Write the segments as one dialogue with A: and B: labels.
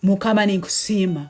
A: Mukama ninkusiima,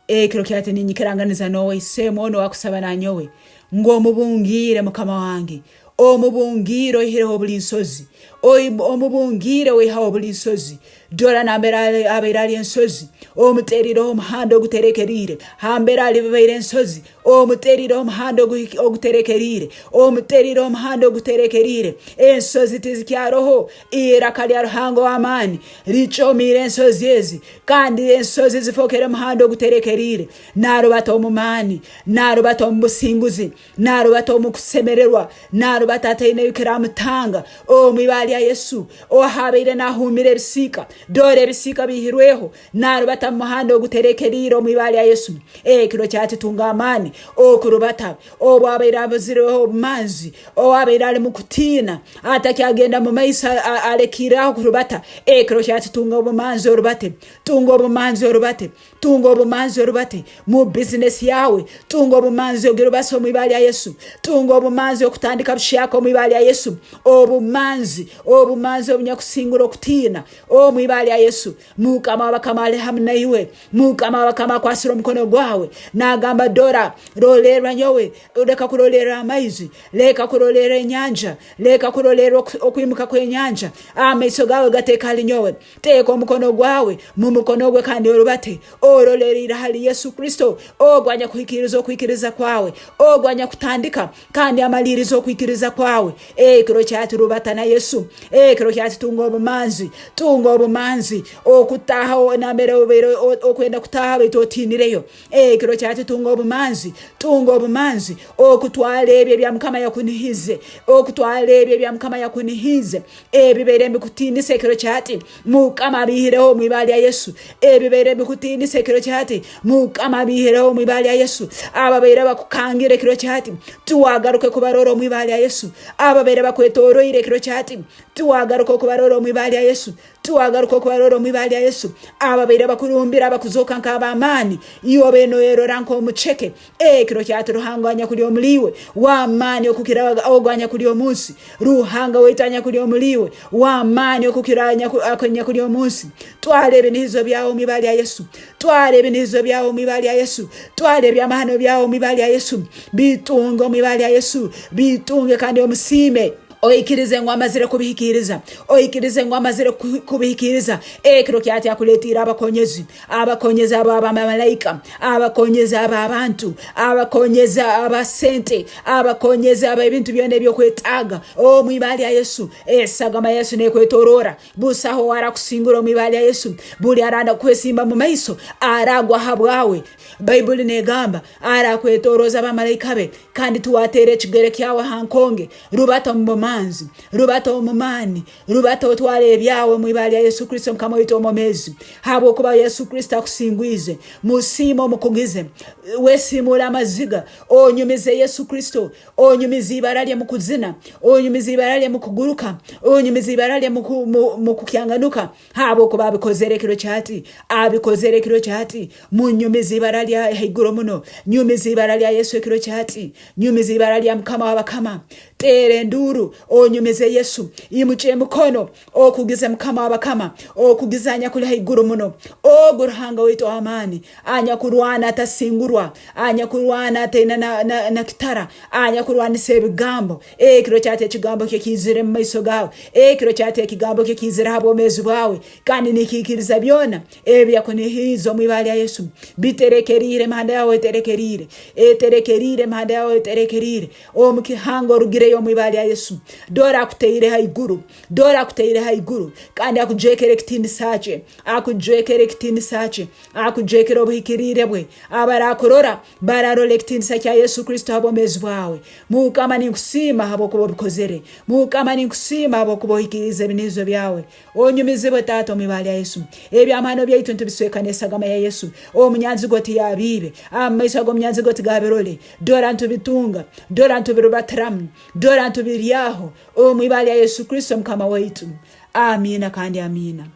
A: ekiro kyati ninyikiranganiza n'owaisemu onu owakusaba nanyowe, ngu omubungiire Mukama wange, omubungiire oihireho buli nsozi, omubungiire waihaho buli nsozi. Dora nambere abaire ali ensozi, omuteriireho omuhanda oguterekeriire, hambere alibaire ensozi, omuteriireho omuhanda oguterekeriire, omuteriireho omuhanda oguterekeriire. Ensozi tizikyaroho, iraka lya Ruhanga ow'amaani ricomiire ensozi ezi, kandi ensozi zifokere muhanda oguterekeriire. Narubata omu maani, narubata omu businguzi, narubata omu kusemererwa, narubata ataine ekiramutanga. Omu ibara lya Yesu, ohabaire nahumira ebisiika, dora ebisiika biihirweho, narubata mu muhanda oguterekeriire omu ibara lya Yesu. Ekiro kyatitunga amaani okurubata obu abaire abuzireho obumanzi, owabaire ali mukutiina atakyagenda mu maiso alekiire aho kurubata. Ekiro kyatitunga obumanzi orubate, tunga obumanzi orubate, tunga obumanzi orubate mu bizinesi yawe, tunga obumanzi ogirubase omu ibara lya Yesu, tunga obumanzi okutandika buhyaka omu ibara lya Yesu, obumanzi, obumanzi obunyakusingura okutiina omu ibara lya Yesu. Mukama wabakama ali hamu naiwe, Mukama wabakama akwasire omukono gwawe, nagamba dora, rolerra nyowe, leka kurolerra amaizi, leka kurolerra enyanja, leka kurolerra okwimuka kw'enyanja, amaiso gawe gateeke hali nyowe, teeka omukono gwawe mu mukono gwe kandi orubate, oroleriire hali Yesu Kristo, ogu anyakuhikiriza okwikiriza kwawe, ogu anyakutandika kandi amaliirize okwikiriza kwawe. Ekiro kyati rubata na Yesu, ekiro kyati tunga obumanzi, tunga obumanzi okutaha nambere obaire okwenda kutaha baitu otiinireyo. Ekiro kyati tunga obumanzi, tunga obumanzi okutwara ebyo ebya Mukama yakunihize, okutwara ebyo ebya Mukama yakunihize, ebibaire nibikutiinisa ekiro kyati Mukama abiihireho omu ibara lya Yesu. Ebibaire nibikutiinisa ekiro kyati Mukama abiihireho omu ibara lya Yesu. Ababaire bakukangira ekiro kyati tiwagaruke kubarora omu ibara lya Yesu. Ababaire bakwetoroire ekiro kyati tiwagaruka okubarora omu ibara lya Yesu. Tiwagaruka okubarora omu ibara lya Yesu. Ababaire bakurumbira abakuzooka nk'ab'amaani, iwe obaire noyerora nk'omuceke. Ekiro kyati Ruhanga anyakuli omuliiwe w'amaani okukira ogu anyakuli omu nsi. Ruhanga waitu anyakuli omuliiwe w'amaani okukira anyakuli omu nsi. Twara ebinihizo byawe omu ibara lya Yesu. Twara ebinihizo byawe omu ibara lya Yesu. Twara ebyamahano byawe omu ibara lya Yesu. Bitunge omu ibara lya Yesu. Bitunge kandi omusiime. Oikirize ngu amazire kubihikiiriza. Oikirize ngu amazire kubihikiiriza. Ekiro kyati akuletiire abakonyezi, abakonyezi abo abamalaika, abakonyezi ab'abantu, abakonyezi aba sente, abakonyezi aba ebintu byona ebyokwetaaga. Omu ibara lya Yesu, esagama ya Yesu nekwetoroora. Busaho owarakusingura omu ibara lya Yesu. Buli aranda kukwesimba mu maiso aragwa habwawe. Baibuli negamba arakwetoroza abamalaika be kandi tiwateera ekigere kyawe ha nkonge. Rubata omu bumanzi, rubata omu maani, rubata otwale ebyawe omu ibara lya Yesu Kristo Mukama waitu omwomeezi. Habwokuba Yesu Kristo akusingwize, musiime omukugize, wesiimuule amaziga, onyumize Yesu Kristo, onyumize ibara lye mu kuzina, onyumize ibara lye mu kuguruka, onyumize ibara lye mu kukyanganuka, Habwokuba abikozere ekiro kyati, abikozere ekiro kyati, munyumize ibara lya haiguru muno, nyumize ibara lya Yesu ekiro kyati, nyumize ibara lya Mukama w'abakama. Teera enduuru, onyumize Yesu, imukya emikono, okugize Mukama w'abakama, okugize anyakuli haiguru muno, ogu Ruhanga waitu ow'amaani, anyakurwana atasingurwa, anyakurwana ataina na, na, na kitara, anyakurwanisa ebigambo. Ekiro kyati ekigambo kye kiizire mu maiso gawe. Ekiro kyati ekigambo kye kiizire ha bwomeezi bwawe, kandi nikiikiriza byona ebi yakunihiize omu ibara lya Yesu. Biterekeriire emihanda yawe eterekeriire, eterekeriire emihanda yawe eterekeriire. Omu kihanga orugireyo omu ibara lya Yesu. Dora akuteire haiguru, dora akuteire haiguru, kandi akujwekere ekitiinisa kye, akujwekere ekitiinisa kye, akujwekere obuhikiriire bwe. Abarakurora Bararora ekitiinisa kya Yesu Kristo ha bwomeezi bwawe. Mukama ninkusiima habwokuba obikozere. Mukama ninkusiima habwokuba ohikiriize ebinihizo byawe. Onyumizibwe Taata omu ibara lya Yesu. Ebyamahano byaitu nitubisweka n'esagama ya Yesu. Omunyanzigwa tiyabiibe. Amaiso ag'omunyanzigwa tigabirole. Dora nitubitunga. Dora nitubirubatiramu. Dora nitubiryaho. Omu ibara lya Yesu Kristo Mukama waitu. Amiina kandi amiina.